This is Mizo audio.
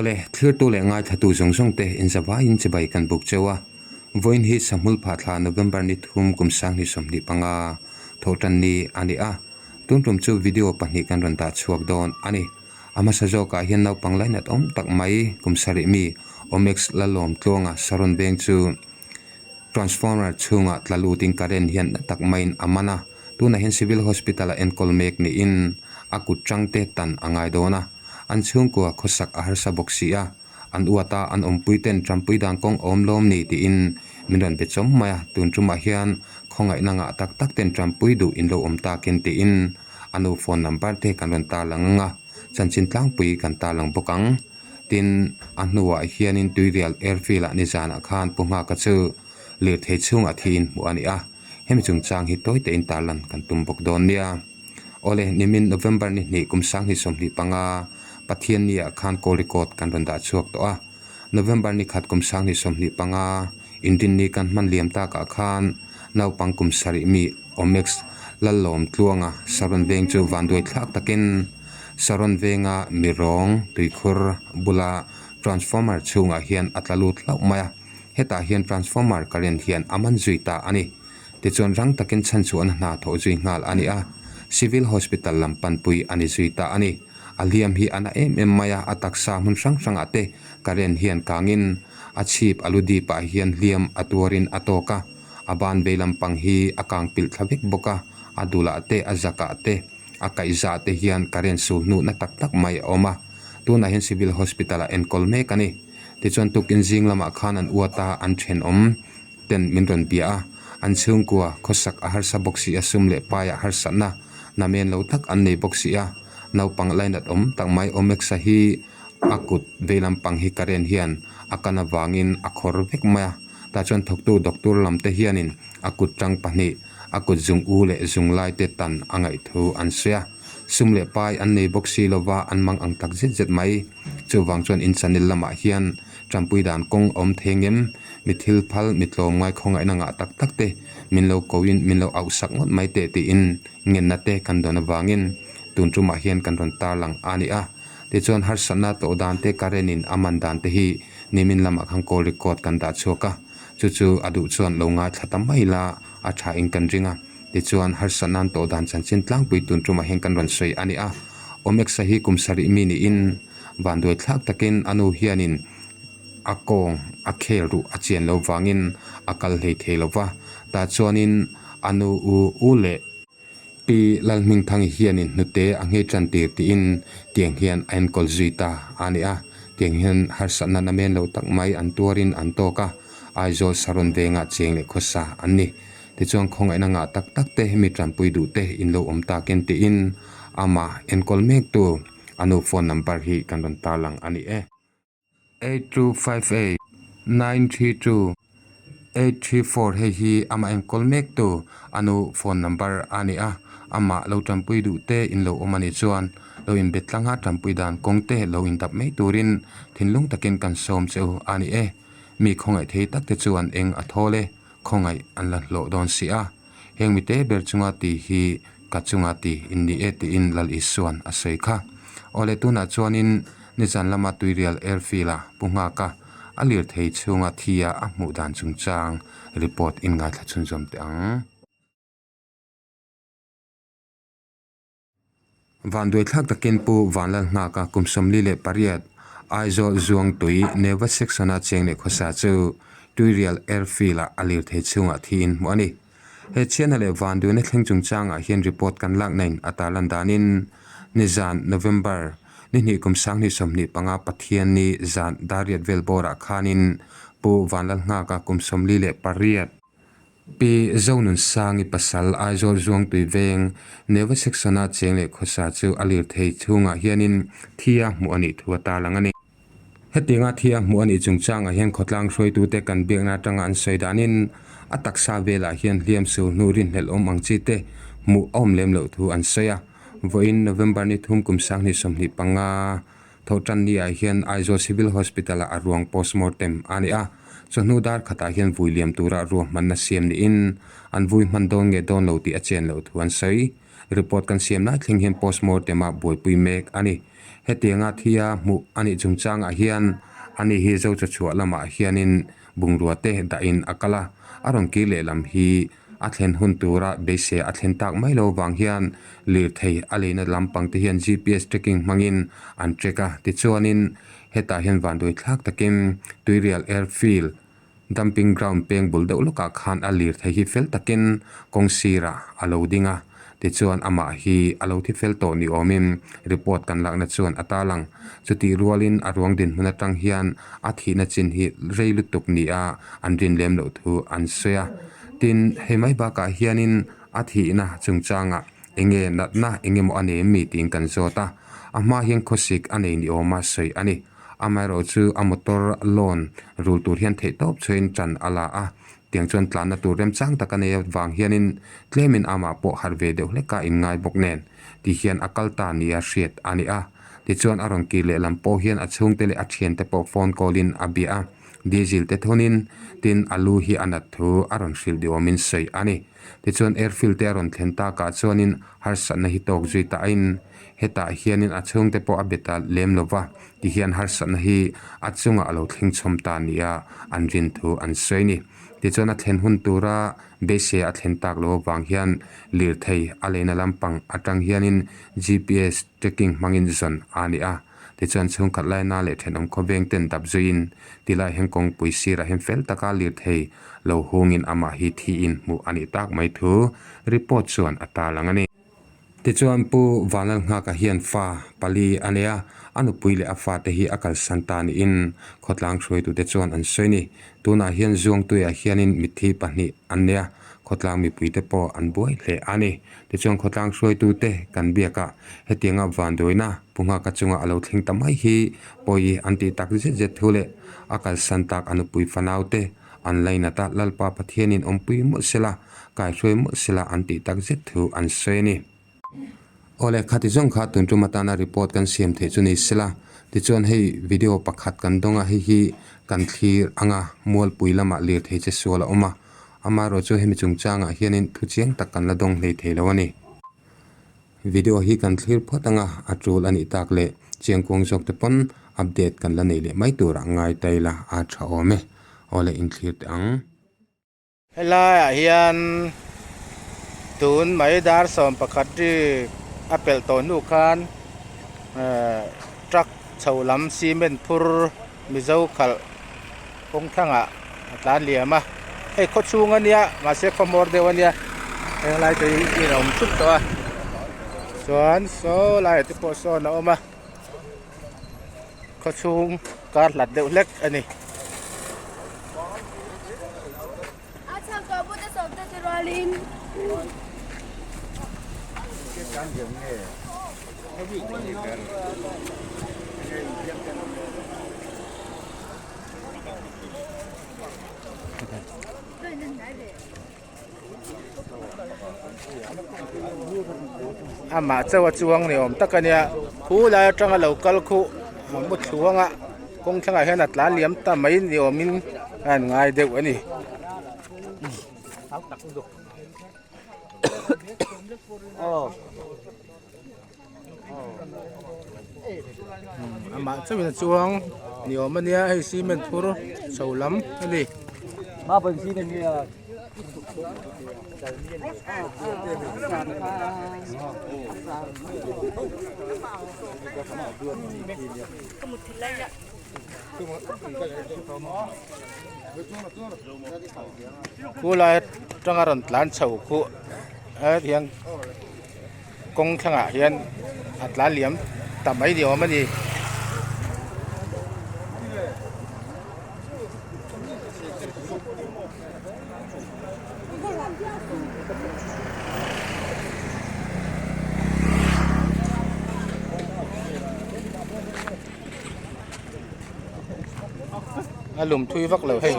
Awle, thlirtu leh ngaithlatu zawng zawng te inzavaiin chibai kan buk cheu a. Vawiin hi Sahmul Phahthla November ni thum kum 2025 thawhtan ni a ni a. Tun tum chu video pahnih kan rawn dah chhuak dawn a ni. A hmasa zawkah hian naupang lainat awm tak mai kum sarih mi Omex Lalawm Tluanga Saron veng chu Transformer chhungah tla lutin current hian na tak maiin a man a, tunah hian Civil Hospital-a enkawl mek niin a kut tangte tan a ngai dawn a. An chhungkua khawsak a harsa bawk si a, an uat a, an awmpuiten Trampui dan kawng a awm lawm ni tiin min rawn be chawm mai a, tun tumah hian khawngaihna ngah tak tak ten Trampui duh in lo awm takin tiin a nu phone number te kan rawn tarlang ang a, chanchin tlangpui kan tarlang bawk ang. Tin, a hnuah hianin Tuirial Airfield-ah nizanah khan Pu Nghaka chu lirthei chhungah thiin hmuh a ni a, hemi chungchang hi tawi tein tarlan kan tum bawk dawn nia. Awle, nimin November ni hnih kum 2025 Pathianni-ah khan call record kan rawn dah chhuak tawh a. November ni khat kum 2025 Inrinni kan hman liam takah khan naupang kum sarih mi Omex Lallawm Tluanga Saron Veng chu vanduai thlak takin Saron Venga mirawng tuikhur bula transformer chhungah hian a tla lut hlauh mai a, hetah hian transformer current hian a man zui ta a ni. Tichuan rang takin chhanchhuahna hna thawh zui nghal a ni a, Civil Hospital lam panpui a ni zui ta a ni. A hliam hi a na em em mai a, a taksa hmun hrang hrangah te current hian kangin a chhip a lu dipah hian hliam a tuarin a tawk a. A ban vei lampang hi a kang pilh thla vek bawk a, a dulah te, a zakah te, a kaihzah te hian current sul hnuhna tak tak mai a awm a. Tunah hian Civil Hospital ah enkawl mek a ni. Tichuan tukin zing lamah khan an uat a, an thenawm ten min rawn bia a, an chhungkua khawsak a harsa bawk si a, sum leh paiah harsatna namen lo tak an nei bawk si a, naupang lainat awm tak mai Omexa hi a kut vei lampang hi current hian a kan avangin a khawr vek mai a. Tah chuan thawktu doctor lam te hianin a kut tang pahnih, a kut zung u leh zung lai te tan a ngaih thu an sawi a. Sum leh pai an nei bawk si lova an mang ang tak zet zet mai. Chuvang chuan in channel lamah hian tanpui dan kawng a awm thei ngem, mi thil phal, mi tlawmngai khawngaihna ngah tak tak te min lo koin min lo auh sak ngawt mai teh tiin ngenna te kan dawn avangin tun tumah hian kan rawn tarlang a ni a. Tichuan harsatna tawh dan te current in a man dan te hi nimin lamah khan call record kan dah chhuak a, chu chu a duh chuan lo ngaithla ta mai la a tha in kan ring a. Tichuan harsatna an tawh dan chanchin tlangpui tun tumah hian kan rawn sawi a ni a. Omexa hi kum sarih mi niin vanduai thlak takin a nu hianin a kawng a khel ruh a chian lo vangin a kal hlei thei lo va, tah chuanin a nu u u leh Pi Lalhmingthangi hianin hnute a nghei tan tir tiin tiang hian a enkawl zui ta a ni a, tiang hian harsatna namen lo tak mai an tuarin an tawk a, Aizawl Saron vengah cheng leh khawsa an ni. Tichuan khawngaihna ngah tak tak te mi tanpui duh te in lo awm takin tiin amah enkawl mektu a nu phone number hi kan rawn tarlang a ni e. 8258 932 834 hei hi amah enkawl mek tu a nu phone number a ni a, amah lo tanpui duh te in lo awm a nih chuan lo inbe tlang a tanpui dan kawng te lo indap mai turin thinlung takin kan sawm che u a ni e. Mi khawngaih thei tak te chuan eng a thawl e, khawngaih an la hlawh dawn si a. Heng mite ber chunga tih hi ka chunga tih in ni e tiin Lal Isua'n a sawi kha. Awle tunah chuanin nizan lama Tuirial Airfield-a Pu Nghaka a lirthei chhunga thi a a hmuh dan chungchang report in ngaithla chhunzawm teh ang. Vanduai thlak takin Pu Vanlal Nghaka kum 48 Aizawl Zuangtui Neva Section-a cheng leh khawsa chu Tuirial Airfield-ah a lirthei chhungah thiin hmuh a ni. He chhiatna leh vanduaina thleng chungchangah hian report kan lak nain a tarlan danin nizan November ni hnih kum 2025 Pathianni zan Dariat vel bawrah khanin Pu Vanlal Nghaka kum 48, Pi Zonunsangi pasal Aizawl Zuangtui veng Neva Section-a cheng leh khawsa chu a lirthei chhungah hianin thi a hmuh a nih thu a tarlang a ni. Hetianga thi a hmuh a nih chungchangah hian khawtlang hruaitute kan biakna atanga an sawi danin a taksa velah hian hliam sul hnu rinhlelh awm ang chi te hmuh a awm lem loh thu an sawi a. Vawiin November ni thum kum 2025 Thawhtan ni ah hian Aizawl Civil Hospital ah a ruang postmortem a ni a, chawhnu dar khatah hian vui liam tura ruahmanna siam niin an vui hman dawn nge dawn lo tih a chen loh thu an sawi. Report kan siam lai thleng hian postmortem ah buaipui mek a ni. Hetianga thia hmuh a nih chungchangah hian ani hi Zocha chhuah lamah hianin bungrua te dahin a kal a, a rawn kir lehlam hi a thlen hun tura beisei a thlen tak mai lo vang hian lirthei a leina lampang te hian GPS tracking hmangin an track a, tichuanin hetah hian vanduai thlak takin Tuirial Airfield Dumping ground peng bul deuh lawkah khan a lirthei hi fel takin kawng sirah a lo ding a, tichuan amah hi a lo thi fel tawh ni awmin report kan lakna chuan a tarlang. Chutih rualin a ruang dinhmun atang hian a thihna chin hi rei lutuk nia an rin lem loh thu an sawi a. Tin, hei mai bakah hianin a thihna chungchangah eng nge natna eng emaw a nei em mi tiin kan zawt a, a hma hian khawsik a nei ni awma sawi a ni. Amaherawhchu a motor loan rul tur hian theih tawp chhuain tan a la a, tiang chuan tlanna tur remchang tak a nei avang hianin tlemin amah pawh harh ve deuh hlek a inngai bawk nen ti hian a kal ta nia hriat a ni a. Tichuan a rawn kir lehlam pawh hian a chhungte leh a thiante pawh phone call in a bia a, diesel te thawnin tin a lu hi a nat thu a rawn hrilh duhawmin sawi a ni. Tichuan airfield te a rawn thlen takah chuanin harsatna hi tawk zui ta ain hetah hianin a chhungte pawh a be ta lem lo va, tihian harsatna hi a chungah a lo thleng chhawm ta nia an rin thu an sawi a ni. Tichuan a thlen hun tura beisei a thlen tak lo avang hian lirthei a leina lampang atang hianin GPS tracking hmangin zawn a ni a. Tichuan chhungkhat laina leh thenawm khawveng ten dap zuiin tilai hian kawngpui sirah hian fel taka lirthei lo hungin amah hi thiin hmuh a nih tak mai thu report chuan a tarlang a ni. Tichuan Pu Vanlalnghaka hian fa pali a nei a, a nupui leh a fate hi a kalsan ta niin khawtlang hruaitute chuan an sawi a ni. Tunah hian Zuangtuiah hianin mitthi pahnih an nei a, khawtlang mipuite pawh an buai hle a ni. Tichuan khawtlang hruaitute kan biakah hetianga vanduaina Pu Nghaka chunga a lo thleng ta mai hi pawi an tih tak zet zet thu leh a kalsan tak a nupui fanaute an lainat a, Lalpa Pathianin awmpui mawlh sela, kaihruai mawlh sela an tih tak zet thu an sawi a ni. Awle, khati zawng kha tun tum atana report kan siam theih chu ni sela, tichuan hei video pakhat kan dawng a, hei hi kan thlir anga Mualpui lamah lirthei che sual a awm a, amaherawh chu hemi chungchangah hianin thu chiang tak kan la dawng hlei thei lo a ni. Video hi kan thlir phawt anga a tul a nih tak leh chiangkuang zawk te pawn update kan la nei leh mai turah ngai ta ila a tha awm e. Awle inthlir teh ang. Helaiah hian tun mai dar 11 ri a pelh tawh hnu khan ehh truck chho lam cement phur Mizo khalh kawng thlangah a tlan liam a hei khaw chhung a nia mahse khaw hmawr deuh a nia heng lai te hi in a awm thup tawh a chuan saw laiah te pawh sawn a awm a khaw chhung kar hlat deuh hlek a ni. Amah chauh a chuang ni awm tak a nia khu lai atanga lo kal khuh a mu thluang a kawng thlangah hian a tlan liam ta mai ni awmin a han ngai deuh a ni. Amah chauhin a chuang ni awm a nia hei cement phur chho lam a ni. Khulai atanga rawn tlan chho khuh hian kawng thlangah hian a tlan liam ta mai ni awm a ni. A lum thui vak lo hei.